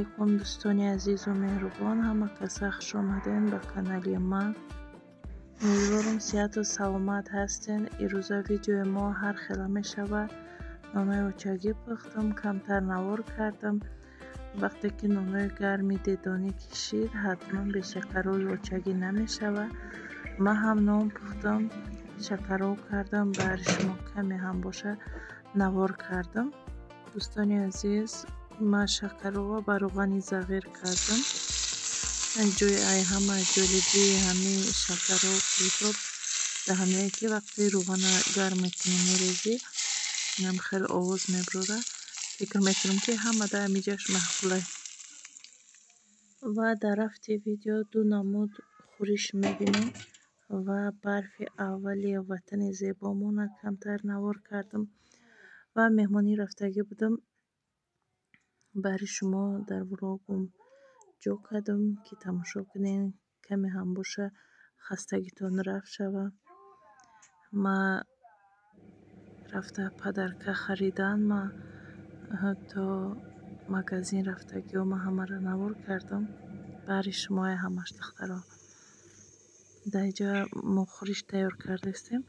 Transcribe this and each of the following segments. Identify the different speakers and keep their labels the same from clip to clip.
Speaker 1: Алейкум, дӯстони азизу меҳрубон, ҳама каса хуш омадед ба канали ман. Умедворам, сиҳату саломат ҳастен. Ирӯза видеои мо ҳар хела мешавад. Нонои очагӣ пухтам, камтар навор кардам. Вақте ки нонои гарми дедонӣ кишид, ҳатман бе шакарои очагӣ намешавад. Ман ҳам нон пухтам, шакароб кардам, баҳри шумо каме ҳам боша навор кардам. Дӯстони азиз, ман шакарова ба равғани зағир кардам. Ҷои ай ҳама ҷолибии ҳамин шакароб, қурутоб дар ҳамине, ки вақте равғана гарм мекунӣ, мерезӣ, инам хеле овоз мебарорад. Фикр мекунам, ки ҳама дар ҳамиҷаш маъқулай. Ва дар рафти видео ду намуд хӯриш мебинем ва барфи аввали ватани зебомона камтар навор кардам ва меҳмонӣ рафтагӣ будам. Баҳри шумо дар влогум ҷо кардам, ки тамошо кунед, каме ҳам боша хастагитон рафт шава. Ма рафта подарка харидан, ма то магазин рафтагиҳо, ман ҳамаро навор кардам. Баҳри шумоя ҳамаш, духтаро. Дар инҷа мо хӯриш тайёр кардастем.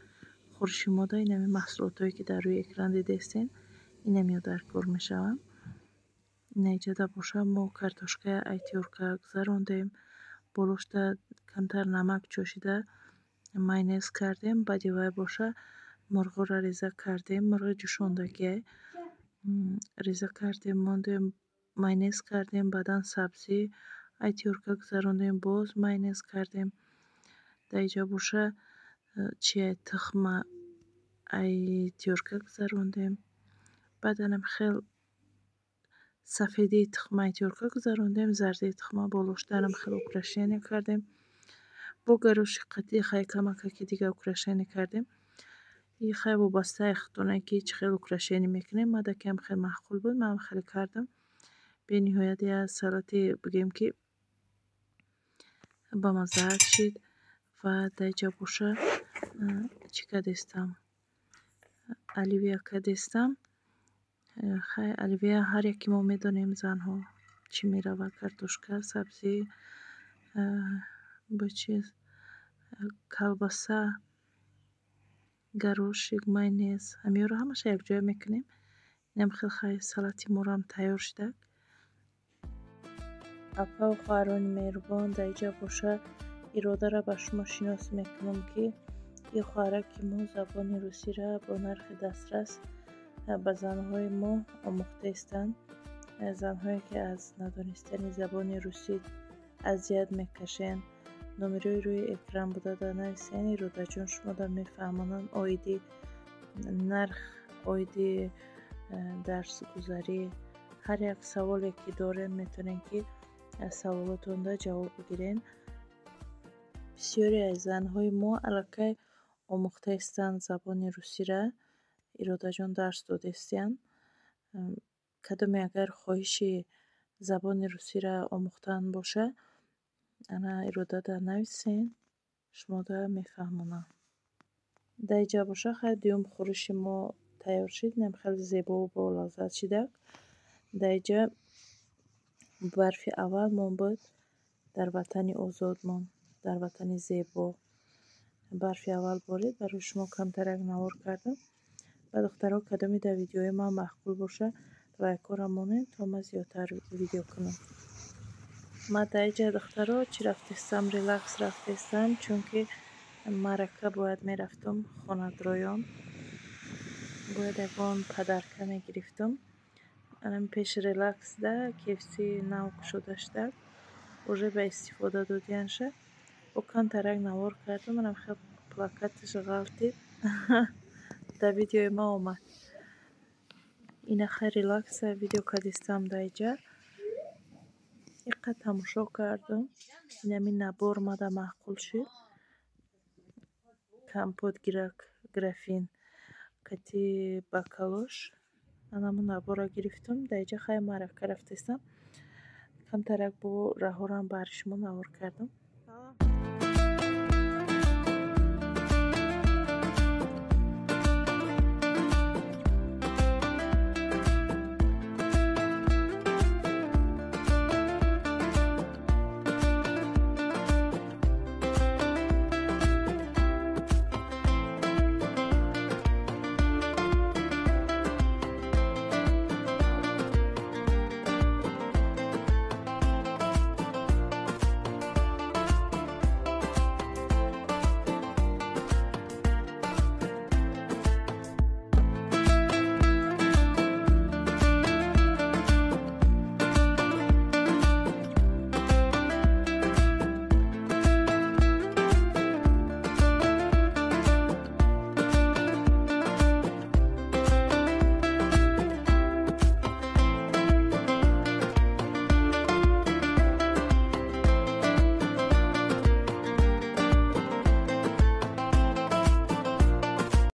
Speaker 1: Хӯриши мо да инами маҳсулотҳое, ки дар рӯи экран дидаистен, инамиё дар кор мешаванд. Ина боша мо картошкаи ай тёрка гузарондем, болошта камтар намак чошида майонез кардем, баъди вай боша мурғоро реза кардем, мурғи ҷӯшондагиай реза кардем, мондем, майонез кардем, баъдан сабзӣ ай тёрка гузарондем, боз майонез кардем. Дар инҷа боша чия, тухма ай тёрка гузарондем. Баъданам хел сафедии тухма ай тёрка гузарондем, зардии тухма болоштарам хел украшение кардем. Бо горошек қатӣ хай камакаки дига украшение кардем. И хай вобастаи худтоне, ки чӣ хел украшение мекунем. Мада кам хел маъқул буд, манам хеле кардам. Бениҳоят як салати бигӯем, ки бамаззаак шид. Ва дар инҷа боша чӣ кардестам? Оливье кардестам. Хай, оливье ҳар яке мо медонем, занҳо, чӣ меравад: картошка, сабзӣ, бо чиз, колбаса, горошек, майонез. Ҳамиёро ҳамаша якҷоя мекунем. Инам хел хай салати морам тайёр шудак. Апаву хоҳарони меҳрубон, дар инҷа боша Иродаро ба шумо шинос мекунам, ки ин хоҳараки мо забони русиро бо нархи дастрас ба занҳои мо омӯхтаистанд. Занҳое, ки аз надонистани забони русӣ азият мекашанд, номерои рӯи экран буда, нависен, Иродаҷон шуморо мефаҳмонанд оиди нарх, оиди дарсгузарӣ. Ҳар як саволе, ки дорем, метавонед, ки саволотонро ҷавоб бигирен. Бисёре аз занҳои мо аллакай омӯхтаистанд забони русиро, Иродаҷон дарс додаистиянд. Кадоме агар хоҳиши забони русиро омӯхтан боша, ана Иродада нависен, шуморо мефаҳмонанд. Дар инҷа боша хай дуюм хӯриши мо тайёр шид, инам хеле зебову болаззат шидак. Дар инҷа барфи аввал мон буд дар ватани озодмон, дар ватани зебо. Барфи аввал борид, барои шумо камтарак навор кардам. Ба духтаро, кадоме дар видеои ман маъқул боша, лайкҳоро монед, то ман зиёдтар видео кунам. Ман дар инҷа, духтаро, чӣ рафтестам? Релакс рафтестам, чунки маърака бояд мерафтам, хонадроён. Бояд ягон подарка мегирифтам. Анам пеши Релаксда KFC нав кушода шудак. Уже ба истифода додиянша. Бо камтарак навор кардам, манам хел плакаташ ғалтид. Дар видеои ман омад. Ина хай Релакса видео кардистам дар инҷа. Иққадр тамошо кардам. Инами набор мада маъқул шуд. Компот, графин кати бокалош. Анамун наборро гирифтам. Дар инҷа хай маърака рафтестам. Камтарак бо раҳорам баҳри шумо навор кардам.